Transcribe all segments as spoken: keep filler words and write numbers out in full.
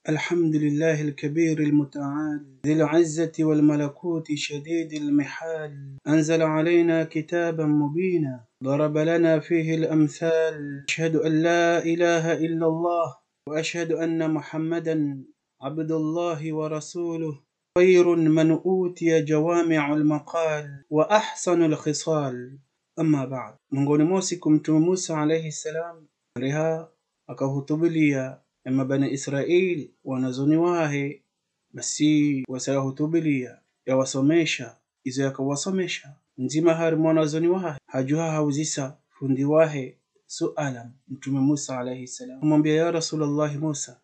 الحمد لله الكبير المتعال، ذي العزة والملكوت شديد المحال، أنزل علينا كتابا مبينا، ضرب لنا فيه الأمثال. أشهد أن لا إله إلا الله، وأشهد أن محمدا عبد الله ورسوله، خير من أوتي جوامع المقال وأحسن الخصال. أما بعد. Mongoni mwa siku Mtrume Musa alayhi salam, hariha hakahutubiya ema Bani Israil, wanazioni wahe, basi wasa yahutubiya, yawasomesha, izo yakawasomesha. Ndzima harimwa wanazioni wahe, hadjuha hauzisa fundi wahe suala, Mtrume Musa alayhi salam. Hamwambia: "Ya Rasulallah Musa,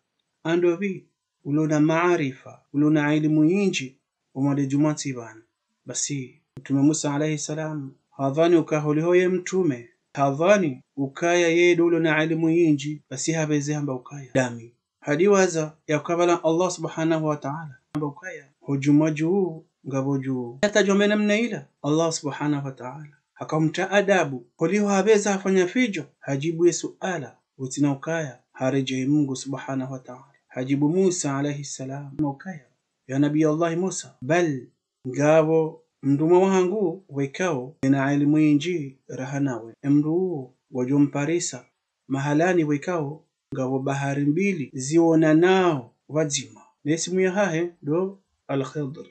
ndopvi ulo na maarifa, ulo na ilimu nyindji, umwade djumwa ntsi pvanu?" Basi, Mtrume Musa alayhi salam, hadhwani ukaya holiho ye mtrume, hadhwani ukaya yeye ndo ulo na ilimu nyindji, basi hapveze hamba ukaya: "Ndami." Hadiwaza yakabala Allah subhanahu wa ta'ala, hamba ukaya: "Ho djumwa dju, ngapvo dju." Hata djombe namna ila, Allah subhanahu wa ta'ala hakamtria adabu, holiho hapveza hafanya fidjo, hadjibu ye suala, utsina ukaya, haredjei Mungu subhanahu wa ta'ala. Hadjibu Musa alayhi salam, ukaya: "Ya Nabi Allah Musa, bal, ngapvo mndru mwa wahangu wekao, ena ilimu nyindji raha nawe. Emndru uwo, ngodjomparisa mahalani wekao, ngapvo bahari mbili zionanao pvadzima. Ne isimu yahahe ndo Al-Khidr.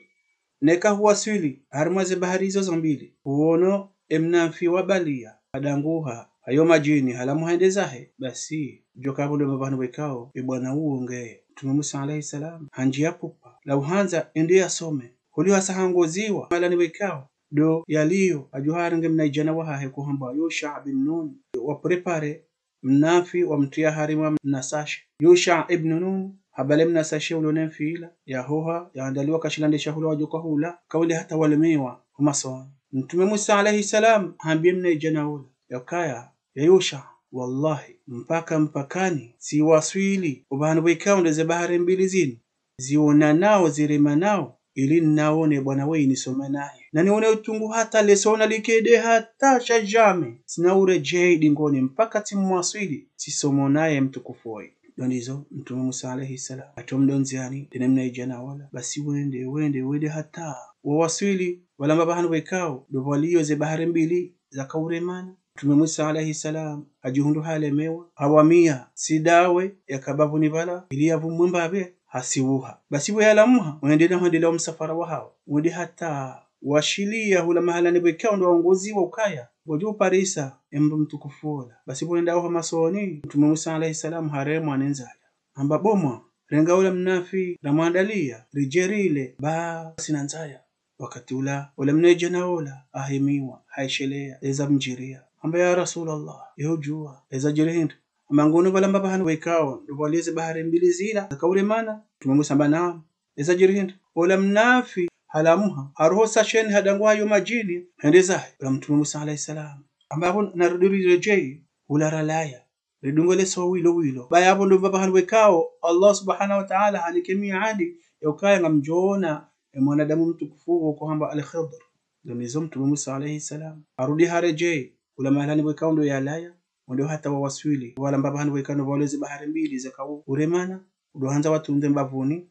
Neka huwaswili harimwa ze bahari izo za mbili, huono emnamfi wa balia, hadanguha hayo madjini, halamuha hende zahe, basi, djo kapvo ndo mbapvi pvanu wekao, e bwana uwo ngeye." Mtrume Musa alayhi salam, handjiya pupa, la uhandza ende yasome. Holiho hasa hangoziwa mahalani wekao ndo yaliyo, hadjuha harenge mnaidjana wahahe uhambwa Yusha bin Nun, waprépare mnamfi wamtria harimwa mnasashe. Yusha ibn Nun, habale mnasashe ulo ne mfi ila, yahoha, yaandaliwa kashilande shahula wadjoka hula, kawende hata walemewa, ho masoni. Mtrume Musa alayhi salam, hambie mnaidjana ula, yakaya, ya Yusha, wallahi, mpaka mpakani, tsiwaswili, opvahanu pvwekao nde ze bahari mbili zinu zionanao, ziremanao, ili ninaone bwana weyi nisome naye. Na nione utungu hata lesona likede hata sha jamais tsina uredjei dingoni mpaka tsimwaswili, tsisomo naye mtukufu woyi. Ndo ndizo, Mtrume Musa alayhi salam, hatria mdo ndziani, ndene mnaidjana wala. Basi wende, wende, wende hata wawaswili, pvala mbapvi pvahanu pvwekao, ndo pvwaliyo ze bahari mbili zakauremana. Mtrume Musa alayhi salam, hadjihundru halemewa, hawamia sidawe yaka bapvuni pvala, ili yapvumwe mbapvi, hasiwuha. Basi pvo yalamuha, wende na hwendelea wo msafara wahawo. Wende hata washiliya hula mahalani pvwekao ndo waongoziwa ukaya, ngodjo uparisa emndru mtukufu ola. Basi pvo wende ho masoni, Mtrume Musa alayhi salam haremwa ne ndzaya. Hamba: "Bo mwa, renga ula mnamfi, ramwandaliya, ridje rile, ba sina ndzaya." Wakati ula, ula mnaidjana ula, hahimiwa, haisheleya, eza mdjiria. Hamba: "Ya Rasulallah, ye udjuwa, eza djiri hindri?" Hamba: "Ngono pvala mbapvi pvahanu pvwekao, ndo pvwaliyo ze bahari mbili zila zakauremana?" Mtrume Musa hamba: "Naam." "Eza djiri hindri?" Ula mnamfi halamuha, haroho sasheni, hadanguha hayo madjini, hende zahe. Ula Mtrume Musa alayhi salam, hamba: "Apvo narudi riredjei, hula ralaya, ridunge leso wilo wilo." Ba yapvo ndo mbapvi pvahanu pvwekao, Allah subhanahu wa ta'ala hanike miadi, ya ukaya ngamdjoona, e mwanadamu mtukufu wo uhambwa Al-Khidr. Ndo nizo Mtrume Musa alayhi salam, harudi haredjei, ula mahalani pvwekao ndo yalaya, wende hata wawaswili, pvala mbapvi pvahanu pvwekao ndo pvwaliyo ze bahari mbili zakauremana, udo handza watunde mbapvuni,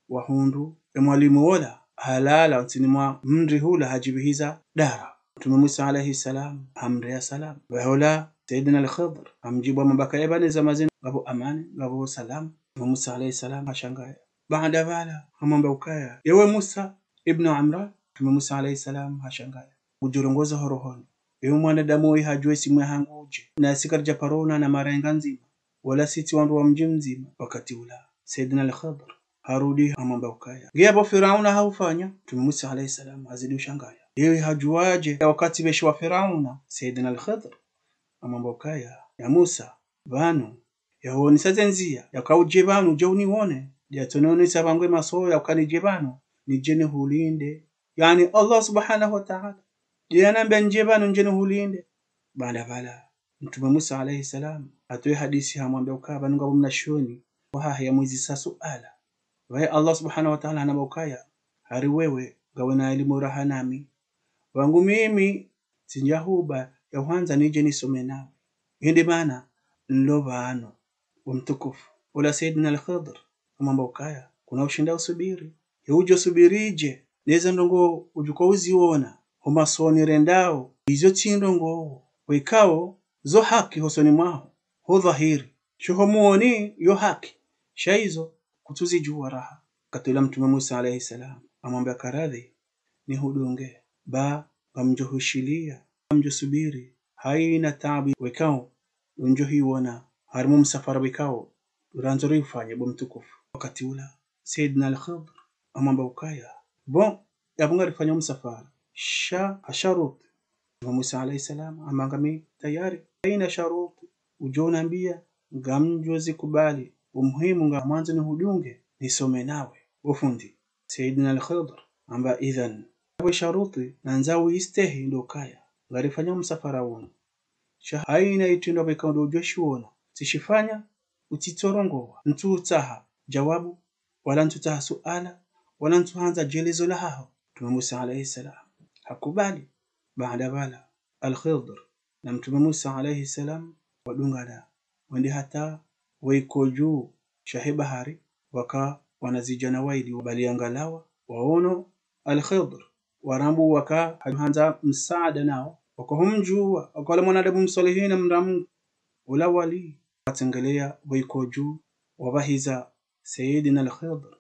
wahundru, e mwalimu wola, halala, ntsini mwa mri hula hadjipvihiza dara. Mtrume Musa alayhi salam, hamrea salam. Wahola, Sayyidina Al-Khidr, hamdjibu hamwambia ukaya: "Eba ne zama zinu, ngapvo amani, ngapvo salam." Mtrume Musa alayhi salam, hashangaya. Baanda pvala, hamwambia ukaya: "Ewe Musa ibn Imran." Mtrume Musa alayhi salam, hashangaya. Udjorongoza ho rohoni: "Ewe mwanadamu woyi hadjuwa isimu yahangu udje, na sisi karidja paro onana mara inga ndzima, wala sisi wandru wa mdji mdzima." Wakati ula, Sayyidina Al-Khidr, harudi hamwambia ukaya: "Nge yapvo Firauna haufanya?" Mtrume Musa alayhi salam, hazidi ushangaya. Ewe hadjuwadje ya wakati pveshiwa Firauna? Sayyidina Al-Khidr, hamwambia ukaya: "Ya Musa, pvanu, yahuonesa ze ndziya, yaka udje pvanu, udje unione, ndiye yatsonionesa pvangwe maso, yaka nidje pvanu, nidje nihulinde. Yaani Allah subhanahu wa ta'ala ndiye yanambia nidje pvanu, nidje nihulinde." Baanda pvala, Mtrume Musa alayhi salam, hatowa hadisi hamwambia ukaya: "Pvanu ngapvo mnashioni wahahe yamwizisa suala. Pvaye Allah subhanahu wa ta'ala hanambia ukaya, hari wewe, ngawe na ilimu raha nami. Pvangu mimi, tsindja huba ya hwandza nidje nisome nawe. Hindri mana, nilo pvanu, bo mtukufu." Ula Sayyidina Al-Khidr, Hamwambia ukaya, kuna ushinda usubiri. Ye udjo subiri dje, neze ndrongoo udjo uziona, huma soni rendao, izo tsi ndrongoo, wekao, zo haki hosoni mwaho, ho dhahiri. Sho ho moni yo haki, sha izo, kutsuzidjuwa raha. Wakati ula Mtrume Musa alayhi salam, hamwambia karadhi, nihudunge, ba ngamdjo hushiliya, ngamdjo subiri, hayina taabu wekao, undjo hiwona, harimwa msafara wekao, urandzo rifanye bo mtukufu. Wakati ula, Sayyidina Al-Khidr, hamwambia ukaya, bon, yapvo ngarifanyao msafara, sha ha sharuti. Mtrume Musa alayhi salam, hamba ngami tayari, hayina sharuti, udjo unambia, ngamdjo zikubali, umuhimu ngamwandzo nihudunge, nisome nawe, bo fundi. Sayyidina Al-Khidr, hamba idhan, yapvo sharuti, nandza uyistehi ndo ukaya, ngarifanyao msafara wunu. Sha hayina itrendwa wekao ndo udjo shiwona, tsishifanya, utsitsorongowa, ntsutsaha djawabu, wala ntsutsaha suala, wala ntsuhandza djelezo lahaho. Mtrume Musa alayhi salam, hakubali, baanda pvala, Al-Khidr, na Mtrume Musa alayhi salam, wadungana, wende hata, waiko dju, shahe bahari, waka wanazidjana wayili wabaliya ngalawa, waono, Al-Khidr, warambu waka hahandza msaada nao, waka humdjuwa, waka wala mwanadamu mswalihina mndra Mungu, ula wali, watsengeleya waiko dju, wapvahiza Sayyidina Al-Khidr,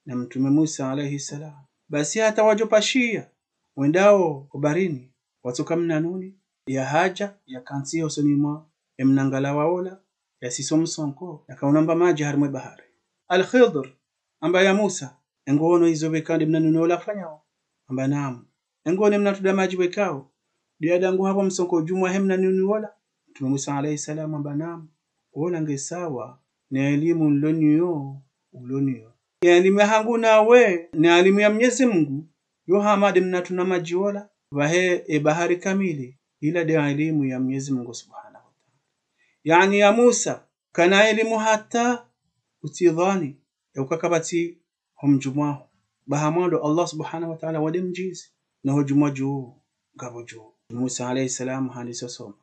na Mtrume Musa alayhi salam. Basi hata wadjo pashiya, wendao ho baharini, watsuka mnanuni, yahadja, yakantsi hosoni mwa, emna ngalawa ola, yasiso msonko, yakaunamba madji harimwa ebahari. Al-Khidr, hamba ya Musa, engono izo wekao nde mnanuni ola ufanyao? Hamba naam. Engono emna tuda madji wekao, nde yadangu hapvo msonko dju mwahe mnanuni ola? Mtrume Musa alayhi salam, hamba naam. Ola nge sawa, ne elimu nloniyo, uloniyo. Ye elimu yahangu nawe, ne elimu ya Mnyezi Mungu, yo hama nde mna tuna madji ola, pvahe ebahari kamili, ila nde elimu ya Mnyezi Mungu subhanahu wa taala. Yaani ya Musa, kana elimu hata utsidhwani, ya uka kapvatsi ho mdji mwaho. Ba ha mwando Allah subhanahu wa taala wade mdjizi, na ho dju mwa dju, ngapvo dju. Musa alayhi salam handisa usoma.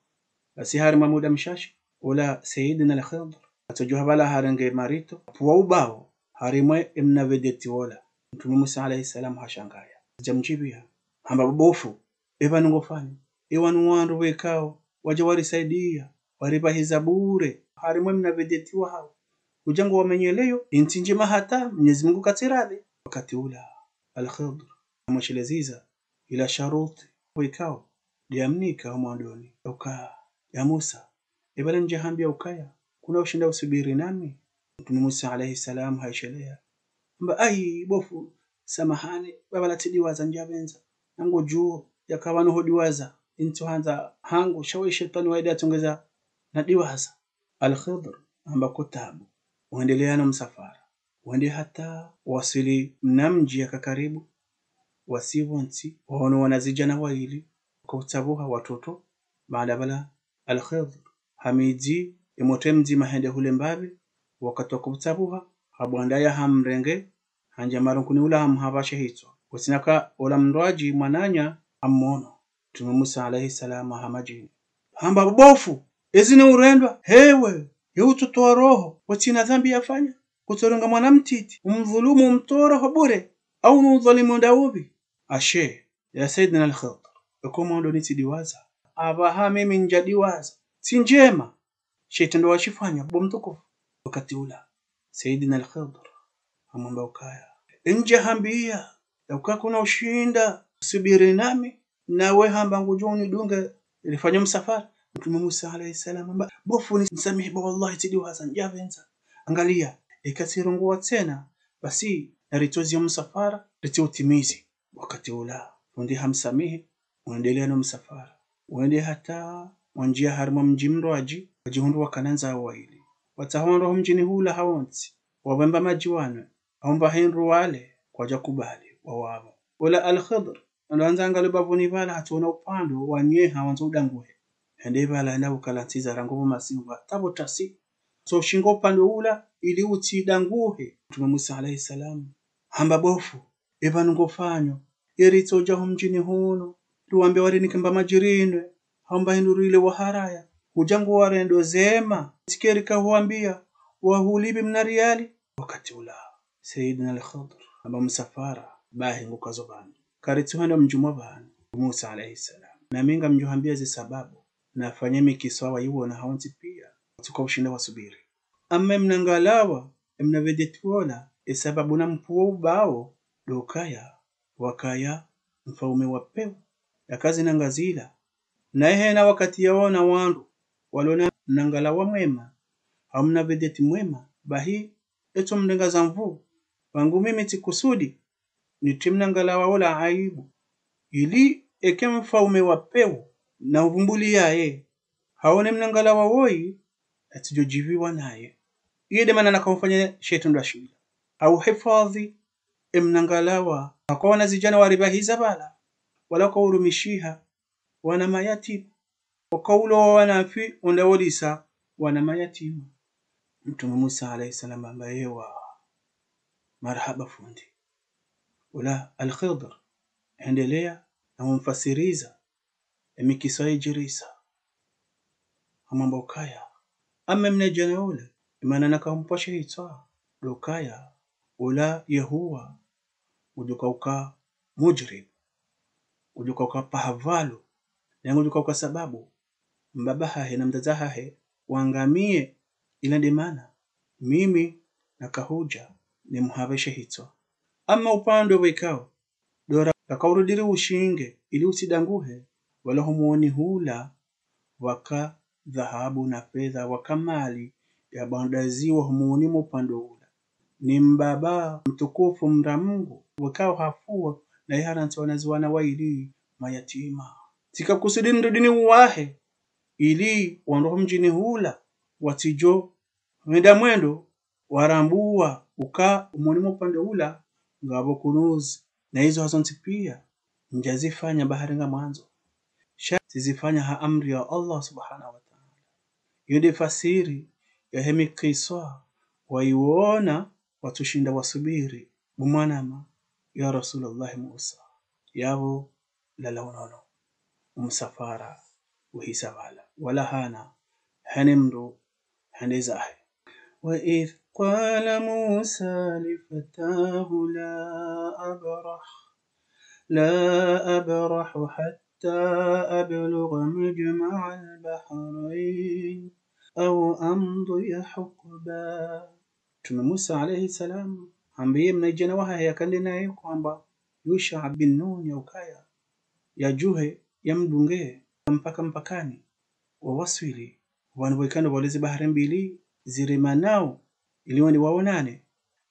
Basi harimwa muda mshashi, ula Sayyidina Al-Khidr, hatsodjuha pvala harenge marito, hapvuwa ubao, harimwa emna vedeti wola. Mtrume Musa alayhi salam hashangaya. Hadja mdjibiya. Hamba bo fundi, epvanu ngofanyo? Ewanu wandru wekao, wadja warisaidiya, waripvahiza bure, harimwa emna vedeti wahao. Udja ngowamenyeleyo, intsi ndjema hata, Mnyezi Mungu katsiradhi. Wakati ula, Al-Khidr, hamwesheleziza, ila sharuti, wekao, nde yamnika ho mwandoni. Uka, ya Musa, epvala ndja hambiya ukaya, kuna ushinda usubiri nami? Mtrume Musa alayhi salam hayisheleya. Hamba, ayi, bo fundi, samahani, ba pvala tsidiwaza ndjapvendza. Nangu djuo, yaka pvanu hodiwaza, intsuhandza hangu, sha we shetwani waida yatsongeza nadiwaza. Al-Khidr, hamba ko tabu. Wendeleya no msafara. Wende hata waswili mna mdji yaka karibu, wasi pvontsi, waono wanazidjana wayili, waka utsapvuha watoto, baanda pvala Al-Khidr, hamidzi, emoto mdzima hende hule mbapvi, wakati waka utsapvuha, habwandaya hamrenge, handja marunkuni ula hamhapvashe hitswa. Watsina ka ola mndru wadji mwananya hamono. Mtrume Musa alayhi salam ha madjini. Hamba bo fundi, ezi ni urendwa, hewe, ye utsotowa roho, watsina dhambi yafanya, kutsorenga mwana mtiti, umdhulumu, umtowa roho bure, au ni udhalimu ndaupvi? Ashe, ya Sayyidina Al-Khidr, eko mwandoni tsidiwaza. Apvaha mimi ndjadiwaza. Tsi ndjema. Shetwani washifanya, bo mtukufu. Wakati ula, Sayyidina Al-Khidr, hamwambia ukaya, ndja hambiya, ya uka kuna ushinda, usubiri nami, nawe hamba ngudjo unidunge, rifanye msafara. Mtrume Musa alayhi salam, hamba, bo fundi nisamihi, ba wallahi tsidiwaza, ndjapvendza. Angaliya, eka tsirongowa tsena, basi, naritsoziya msafara, ritsiutimizi. Wakati ula, fundi hamsamihi, wendeleya no msafara. Wende hata, wandjiya harimwa mdji mndru wadji, wadjihundru wakana ndzaya wayili. Watsaha wandru ho mdjini hula hawontsi, wapvemba madji wanwe, haomba hindru wale, kwadja kubali, wawapvo. Ula Al-Khidr, ndo handza angaliye bapvuni pvala hatsoona upvandre wanyeha wandzo udanguhe. Hende pvala henda ukala ntsiza rangu pvo masiwa, tapvo tasi. So shingo upvandre ula, ili utsidanguhe. Mtrume Musa alayhi salam, hamba bo fundi, epvanu ngofanyo, ye ritsodja ho mdjini hunu, riwambe warinike mba madji rinwe, haomba hindru rile waharaya, udja nguwarendo zema, tsi ke rika huwambiya, wahulipve mna riyali, wakati ula. Sayyidina al-Khidr hamba msafara, bahi ngukazo pvanu. Karitsuhenda mdjumwa pvanu, Musa alayhi salam. Nami ngamdjohambia ze sababu, nafanye mikiswa wayiwona hawontsi pia, watsuka ushinda wasubiri. Amma emna ngalawa, emna vedeti wola, esababu nampuwo ubao, ndo ukaya, wakaya mfaume wa pewu, yakazi na ngazila. Naye hena wakati yaona wandru, walona mna ngalawa mwema, hau mna vedeti mwema, bahi, etso mrenga za nvu, wangu mimi tsikusudi, nitrie mna ngalawa wola aibu. Ili eke mfaume wa pewu, na uvumbuli yaye, haone mna ngalawa woyi, atsidjodjiviwa naye. Iye nde mana nakaufanya she itrendwa shila. Hauhifadhi emna ngalawa, haka wanazidjana waribahiza pvala, wala wakaurumishiha, wana mayatima. Wakaulowa wana mfi, wenda wolisa, wana mayatima. Mtrume Musa alayhi salam hamba ewa. Marahaba fundi. Ula al-Khidr, hendelea na umfasiriza, emikiswa yidjirisa. Hamwamba ukaya, amma emna djana ule, emana nakampvashe hitswa, ndo ukaya, ula yehuwa, ngudjo kauka mudjrim, ngudjo kauka paha pvalo, na ngudjo kauka sababu, mbaba hahe na mdzadze hahe, wangamiye, ila nde mana, mimi, nakahudja, nimhapveshe hitswa. Amma upande wekao, ndo ra-, rakaurudiri ushinge, ili utsidanguhe, wala homoni hula, waka dhahabu na fedha, waka mali, yabandaziwa homoni mo upande ula. Ni mbaba mtukufu mdra Mungu, wekao hafuwa, na iharantsi wanazi wana waili mayatima. Tsikakusudi nirudi niwahe, ili wandru ho mdjini hula, watsidjo, wenda mwendo, warambuwa uka homoni mo upande ula, ngapvo kunuzi, na izo hazontsi pia, ndjazifanya bahari ngamwandzo. Sha tsizifanya ha amri ya Allah subhanahu wa ta'ala. Iyo nde fasiri yahe mikiswa, wayiwona watsushinda wasubiri, bo mwanama, ya Rasulullah Musa. Yapvo lala unono. Omsafara uhisa pvala. Wala hana, hene mndru, hende zahe. وإذ قال موسى لفتاه لا أبرح، لا أبرح حتى أبلغ مجمع البحرين أو أمضي حقبا. Mtrume Musa alayhi salam, hambiye mnadjana wahahe yakandre naye hwamba Yusha bin Nun ya ukaya, yadjuhe, yamdunge, mpaka mpakani, wawaswili, pvanu pvwekana pvwaleze bahari mbili ziremanao, ili wende waonane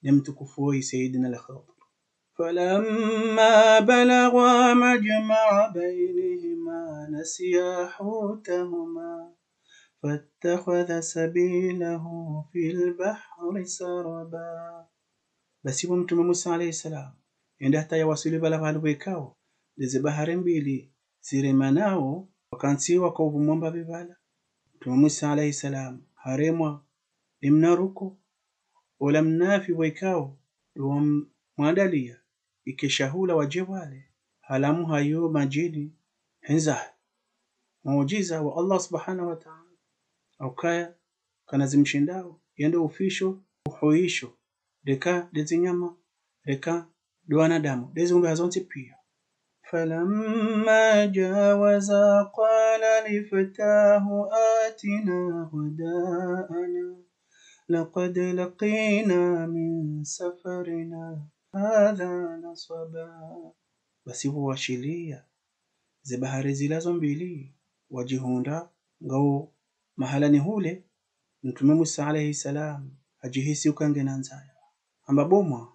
ne mtukufu woyi Sayyidina al-Khidr. فلما بلغا مجمع بينهما نسيا حوتهما فاتخذ سبيله في البحر سربا. Basi wo Mtrume Musa alayhi salam, yende hata yawaswili pvala pvahali pvwekao ndeze bahari mbili ziremanao, wakantsi wakauvumwa mbapvi pvala. Mtrume Musa alayhi salam haremwa ni mnaruko, ola mnafi pvwekao ndo wamwandaliya ike shahula wadje wale, halamu hayo madjini hendza. Muujiza wa Allah subhanahu wa ta'ala, ha ukaya kana zimshindao, yende ufisho, uhuisho, reka ndezi nyama, reka ndo wanadamu, ndezi umbe hazontsi pia. فلما جاوزا قال لفتاه آتنا غداءنا لقد لقينا من سفرنا هذا نصبا. Basi pvo washiliya ze bahari zila zo mbili, wadjihundra ngao mahalani hule, Mtrume Musa alayhi salam hadjihisi uka ngena ndzaya. Hamba bo mwa,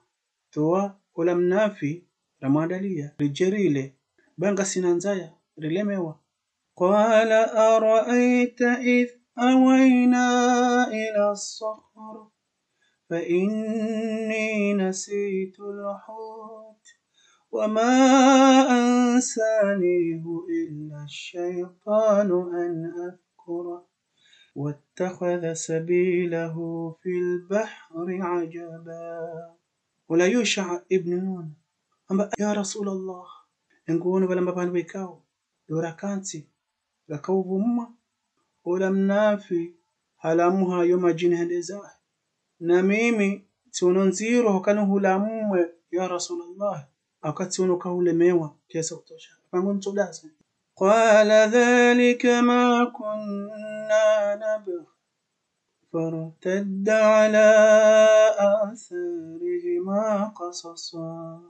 towa ola mnafi ramwandaliya, ridje rile, ba ngasina ndzaya, rilemewa. قال أرأيت إذ أوينا إلى الصخر فإني نسيت الحوت وما أنسانيه إلا الشيطان أن أذكره واتخذ سبيله في البحر عجبا. Ola Yusha ibn Nun hamba, ya Rasulallah, enguono pvala mbapvanu pvwekao ndo rakantsi, rakauvumwa, ola mnafi halamu hayo madjini hende zahe. Na mimi Tsiono ndziro hukana hula mwe, ya Rasulullah, hauka tsiono ka hulemewa kiasi kutosha. Pvangu ntsudaza. قال ذلك ما كنا نبغ فارتد على آثارهما قصصا.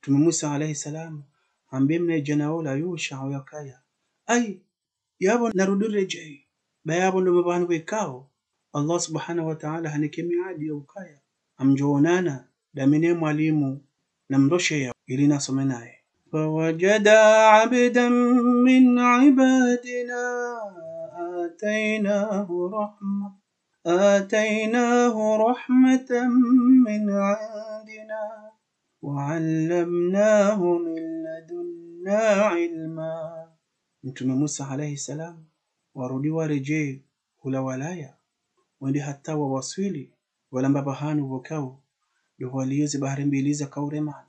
Mtrume Musa alayhi salam, hambiya mna idjana ola Yusha yakaya: Ayi, yapvo narudi redjeyi. Ba yapvo ndo mapvahanu pvwekao Allah subhanahu wa ta'ala hanike miadi ya ukaya ngamdjo onana, dami ne mwalimu namrosheya, ili nasome naye. فوجدا عبدا من عبادنا آتيناه رحمة، آتيناه رحمة من عندنا وعلمناه من لدنا علما. Mtrume Musa alayhi salam, warudi waredjeyi hula walaya, wende hata wawaswili pvala mbapvahanu pvwekao ndo pvwaliyo ze bahari mbili zakauremana.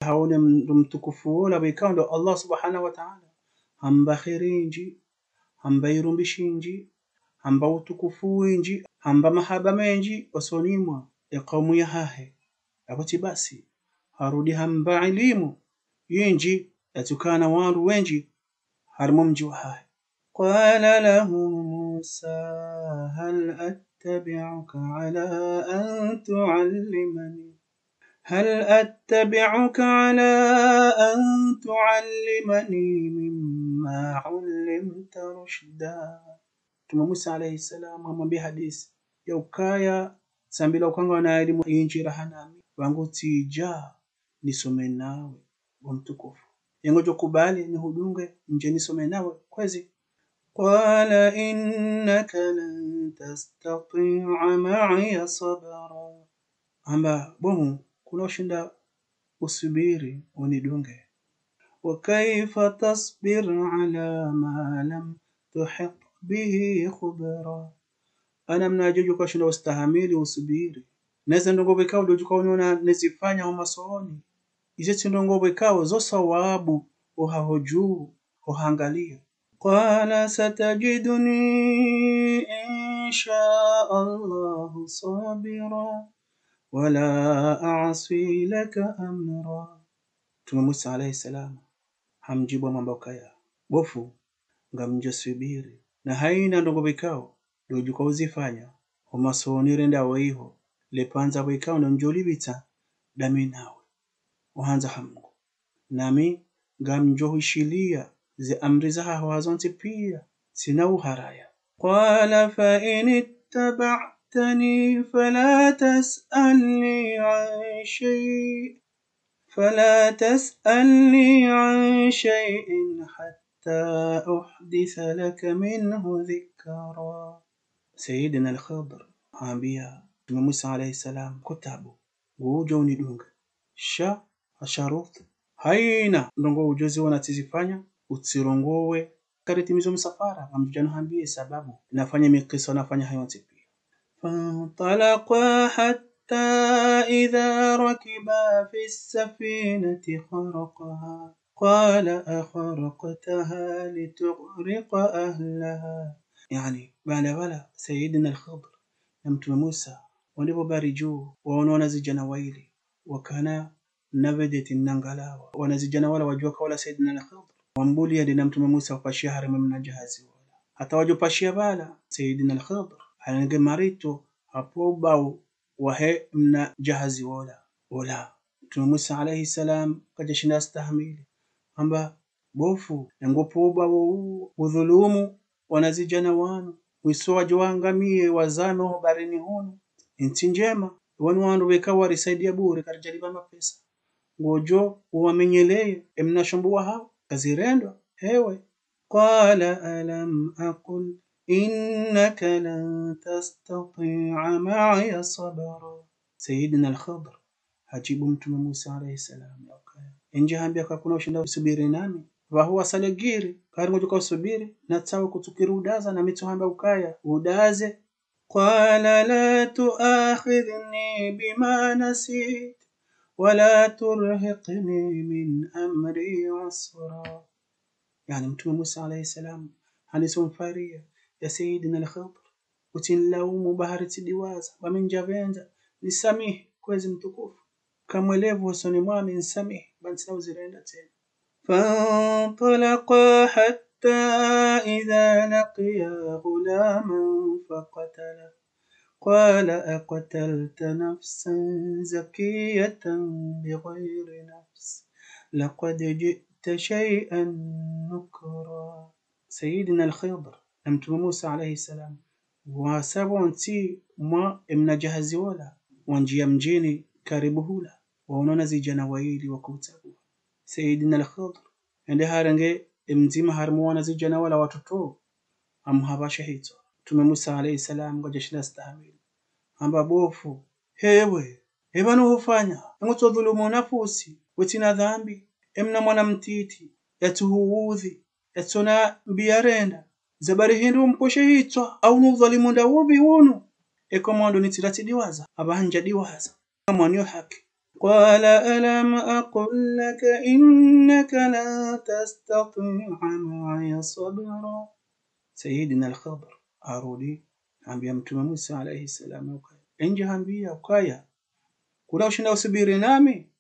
Haone mndru mtukufu wola pvwekao ndo Allah subhanahu wa ta'ala hamba kheri nyindji, hamba irumbi shindji, hamba utukufu windji, hamba mahaba mendji osoni mwa ye kaumu yahahe. Yapvo tsi basi, harudi hamba ilimu yindji, yatsukana wandru wendji harimwa mdji wahahe. قال له موسى هل أتبعك على أن تعلمني، هل أتبعك على أن تعلمني مما علمت رشدا. Mtrume Musa alayhi salam hamwambiya hadisi ya ukaya: Sambila ukaya nguna ilimu yindji raha nami, pvangu tsidja nisome nawe, bo mtukufu. Ye ngodjo kubali nihudunge ndje nisome nawe, kwezi? قال إنك لن تستطيع معي صبرا. Hamba: Bo, kuna ushinda usubiri unidunge. وكيف تصبر على ما لم تحط به خبرا. Hana mna djodjo ukashinda ustahamili usubiri ne ze ndrongoo pvwekao ndo djuka uniona nizifanya ho masoni, ize tsi ndrongoo pvwekao zo sawabu ohaho dju ohangaliya. قال ستجدني إن شاء الله صابرا ولا أعصي لك أمرا. Mtrume Musa alayhi salam hamdjibu hamwambia ukaya: Bo, ngamdjo subiri, na hayina ndrongoo pvwekao ndo djuka uzifanya ho masoni rendao iho, le pvandza pvwekao ndo ndjo lipvitsa dami nawe, uhandza ha Mungu. Nami ngamdjo hwishiliya ze amri zahaho hazontsi piya, tsina uharaya. قال فإن اتبعتني فلا تسألني عن شيء، فلا تسألني عن شيء حتى أحدث لك منه ذكرا. Sayyidina al-Khidr hambia Mtrume Musa alayhi salam: Kutaabu, ngudjo unidunga. Sha ha sharuti, hayina ndrongoo udjo ziona tsizifanya, utsirongowe. Karitimizo msafara, ngamdjo dja nihambie sababu nafanya mikisa nafanya hayontsi piya. فانطلقا حتى إذا ركبا في السفينة خرقها قال أخرقتها لتغرق أهلها. Yaani, baanda pvala Sayyidina al-Khidr na Mtrume Musa wende pvo bahari dju, waono wanazidjana waili wakana na vedeti na ngalawa. Wanazidjana wala wadjua ka wola Sayyidina al-Khidr, wambulia nde na Mtrume Musa upashia harimwa mna djahazi wola. Hata wadjo pashia pvala, Sayyidina al-Khidr harenge marito hapvo ubao wahe mna djahazi wola. Wola Mtrume Musa alayhi salam kadjashinda astahamili, hamba: Bo, na ngopvo ubao wo udhulumu wanazidjana wanu, mwiso wadje waangamie, wazame ho baharini hunu. Ntsi ndjema, wanu wandru weka warisaidia bure, karidjalipva mapesa. Ngodjo uwamenyeleye emna shombo wahao, kazirendwa, hewe. قال ألم أقل إنك لن تستطيع معي صبرا. Sayyidina al-Khidr hadjibu Mtrume Musa alayhi salam ya ukaya: Ndje hambia ka kuna ushinda usubiri nami? Pvahu wasalegiri, kari ngodjo ka usubiri, na tsawe kutsukiri udaza, nami tsuhamba ukaya udaze. قال لا تؤاخذني بما نسيت ولا ترهقني من أمري عسرا. Yaani, Mtrume Musa alayhi salam hanisa omfaria ya Sayyidina al-Khidr: Utsinilaumu bahari tsidiwaza, ba mi ndjapvendza, nisamihi. kwezi mtukufu. Kamwelevu hosoni mwami, nisamihi, ba ntsina uzirenda tsena. فانطلقا حتى إذا لقيا غلاما فقتله قال أقتلت نفسا زكية بغير نفس لقد جئت شيئا نكرا. Sayyidina al-Khidr na Mtrume Musa alayhi salam, wasa pvontsi mwa emna djahazi wola, wandjia mdjini karibu hula, waonana zidjana wayili wakautsagua. Sayyidina al-Khidr, hende harenge emdzima harimwa wana zidjana wala watrutru, amuhapvasha hitswa. Mtrume Musa alayhi salam, ngwadjashinda stahamili. Hamba bo fundi, hewe, heba no hufanya, engo tso dhulumu nafusi, wetsina dhambi, emna mwana mtiti, yatsuhuudhi, yatsona mbi yarenda, za bari hindru mpvoshe hitswa, au no udhwalimu nda ubi unu. Eka mwando nitsira tsidiwaza, apvaha ntsadiwaza. Amwaniyo haki. قال ألم أقل لك إنك لن تستطيع معي صبرا. Sayyidina al-Khidr harudi, hambia Mtrume Musa alayhi salam ukaya, ntsja hambia ukaya, kuna ushinda usubiri nami?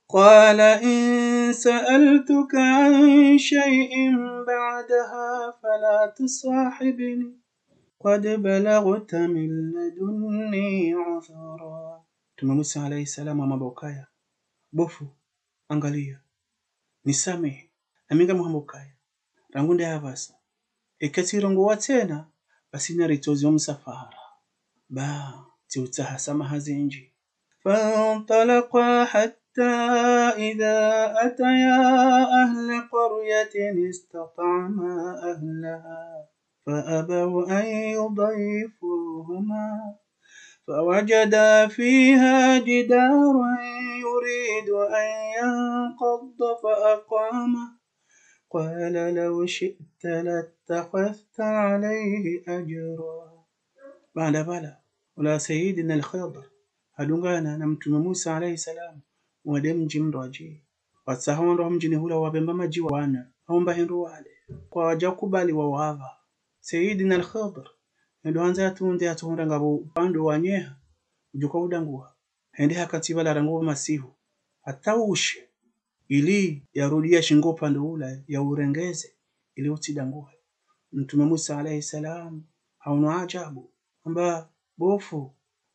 قال إن سألتك عن شيء بعدها فلا تصاحبني قد بلغت من لدني عذرا. Mtrume Musa alayhi salam hamwambia ukaya, bo fundi, angalia, nisamihi, nami ngamhwambia ukaya, rangu nde hapvasa, eka tsirongowa tsena, basi naritsoze omsafara. Ba, tsiutsaha samaha zindji. فانطلقا حتى إذا أتيا أهل قرية استطعما أهلها فأبوا أن يضيفوهما فوجدا فيها جدارا يريد أن ينقض فأقامه قال لو شئت لاتخذت عليه أجرا. Baanda pvala, ola Sayyidina al-Khidr hadungana na Mtrume Musa alayhi salam, wende mdji mdrwadji. Watsaha wandru wa mdjini hula wapvemba madji wanwe, hau mba hindru wale. Kwadja kubali wawapva. Sayyidina al-Khidr, hende handza yatunde yatsuhundra ngapvo upvandre wanyeha, udjo kwa udanguha. Hende hakantsi pvala rangu masihu, hata ushe, ili yarudi yashinge upvandre ula, yaurengeze, ili utsidanguhe. Mtrume Musa alayhi salam, haono ajabu, hamba, bo fundi,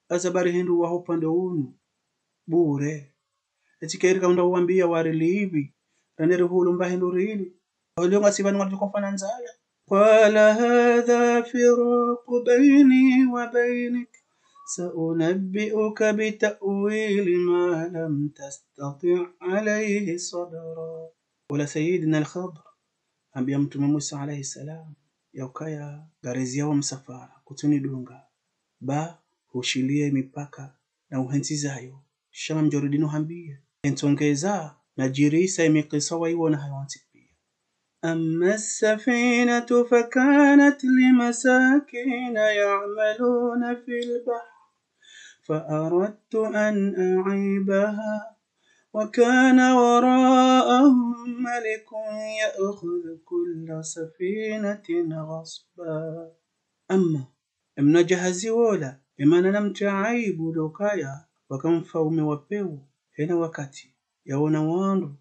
aza bari hindru waho upvandre unu, bure. Etsi keri kahundra uwambia warilipvi, rende rihulu mba hindru rili. Olio ngasi pvanu ngatsu kofana ndzaya. قال هذا فراق بيني وبينك سأنبئك بتأويل ما لم تستطع عليه صبرا. Ola Sayyidina al-Khidr hambia Mtrume Musa alayhi salam, ya ukaya, ngariziyao msafara, kutsunidunga. Ba, hushilie mipaka, na uhentsi zayo, sha ngamdjo rudi nuhambie. Entsongeza, nadjirisa emikisa wayiwona hayontsi pia. أما السفينة فكانت لمساكين يعملون في البحر فأردت أن أعيبها وكان وراءهم ملك يأخذ كل سفينة غصبا. Amma emna djahazi wola, emana namtria aibu ndo ukaya, waka mfaume wa pewu, hena wakati, yaona wandru,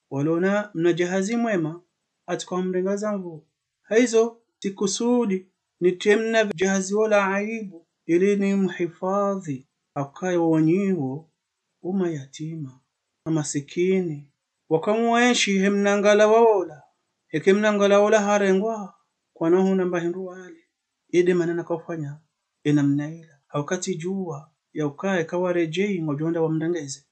waliona mna djahazi mwema, hatsuka wamrenga za nvu. Haizo, tsikusudi, nitrie mna djahazi wola aibu, ili nimhifadhi, hauka wonyiwo, umayatima, na masikini. Waka ngwenshi he mna ngalawa wola, heke mna ngalawa wola harengwa, kwana huna mba hindru wale. Inde mana nakaufanya enamna ila. Hauka tsidjuwa, ya ukaya eka waredjei ngwadjo hwenda wamrengeze.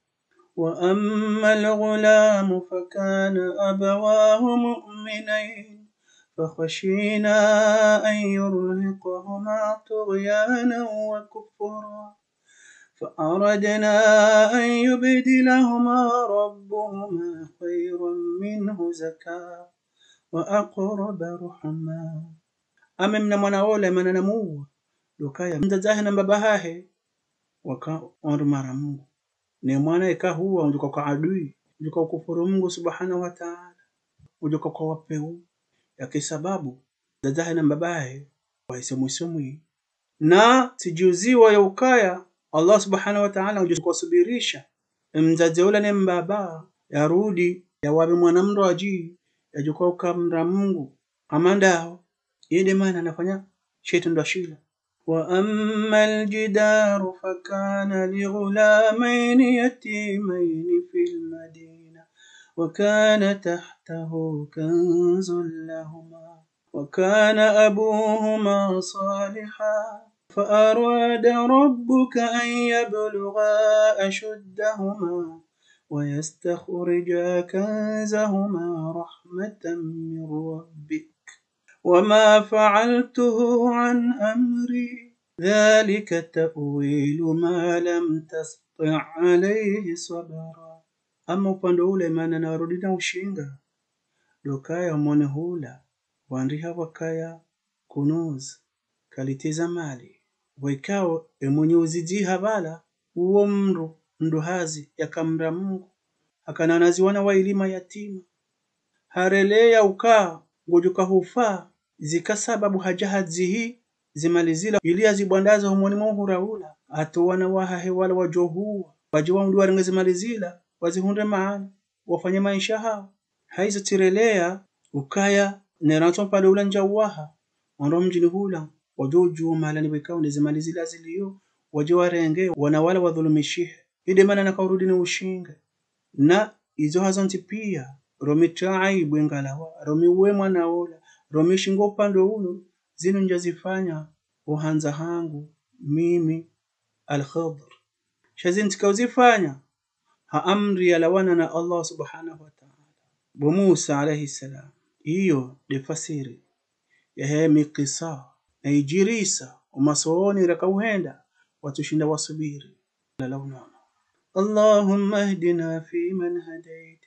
وأما الغلام فكان أبواه مؤمنين فخشينا أن يرهقهما طغيانا وكفرا فأردنا أن يبدلهما ربهما خيرا منه زكاة وأقرب رحما. Amma emna mwana wola emana namuwa, ndo ukaya mdzadze hahe na mbaba hahe, waka wandru mara Mungu. Ne mwana eka huwa, ngudjo uka adui, ngudjo uka ukufuru Mungu subhanahu wa taala, ngudjo uka wa pewu, yeka sababu, mdzadze hahe na mbaba hahe, wahise mwiso mwi. Na tsidjuziwa ya ukaya, Allah subhanahu wa ta'ala ngudjo usubirisha emdzadze ula ne mbaba, yarudi, yawapve mwana mndru adji, yadjo uka mdra Mungu. Hama ndaho, yende mana nafanya she itrendwa shila. وأما الجدار فكان لغلامين يتيمين في المدينة وكان تحته كنز لهما وكان أبوهما صالحا فأراد ربك أن يبلغا أشدهما ويستخرجا كنزهما رحمة من ربك وما فعلته عن أمري ذلك تأويل ما لم تسطع عليه صبرا. Ama upande ule mana nawarudi na ushinga, ndo ukaya omoni hula, wandriha pvwakaya kunuz, kalite za mali, pvwa ikao emwenye uzidziha pvala, uwo mndru, mndru hazi, yaka mdra Mungu, hakana na ziwana waili mayatima. Hareleya uka, ngodjo uka hufa, zika sababu hadja hadzihi zimali zila, ili yazibwandaze homoni mwa uhura ula, hata owana wahahe wala wadjo huwa, wadje wahundre warenge zimali zila, wazihundre maana, wafanye maesha hawo. Haizo tsireleya, ukaya, ne rantsi mpandre ula ndja uwaha, wandru wa mdjini hula, wadjo udjuwa mahalani pvwa ikao nde zimali zila ziliyo, wadje warenge, wana wala wadhulumishihe. Inde mana naka urudi ni ushinge. Na izo hazontsi pia, romi tria aibu engalawa, romi uwe mwana ola, romi shingo upande unu, zinu ndja zifanya, ohandza hangu, mimi, Al-Khidr. Sha zinu tsika uzifanya, ha amri yalawana na Allah subhanahu wa ta'ala. Bo Musa alayhi salam, iyo nde fasiri yahe mikisa, na idjirisa, omasoni raka uhenda, watsushinda wasubiri. Lala unono. اللهم اهدنا فيمن هديت،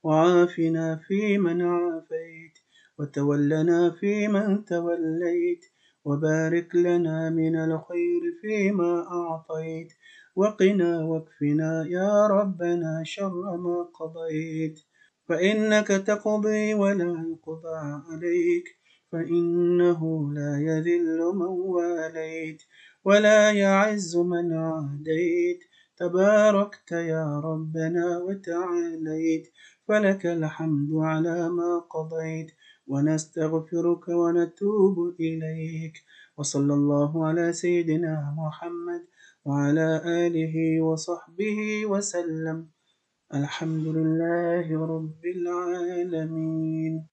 وعافنا فيمن عافيت، وتولنا فيمن توليت، وبارك لنا من الخير فيما أعطيت، وقنا واكفنا يا ربنا شر ما قضيت، فإنك تقضي ولا يقضى عليك، فإنه لا يذل من واليت، ولا يعز من عاديت، تباركت يا ربنا وتعاليت، فلك الحمد على ما قضيت، ونستغفرك ونتوب إليك. وصلى الله على سيدنا محمد وعلى آله وصحبه وسلم. الحمد لله رب العالمين.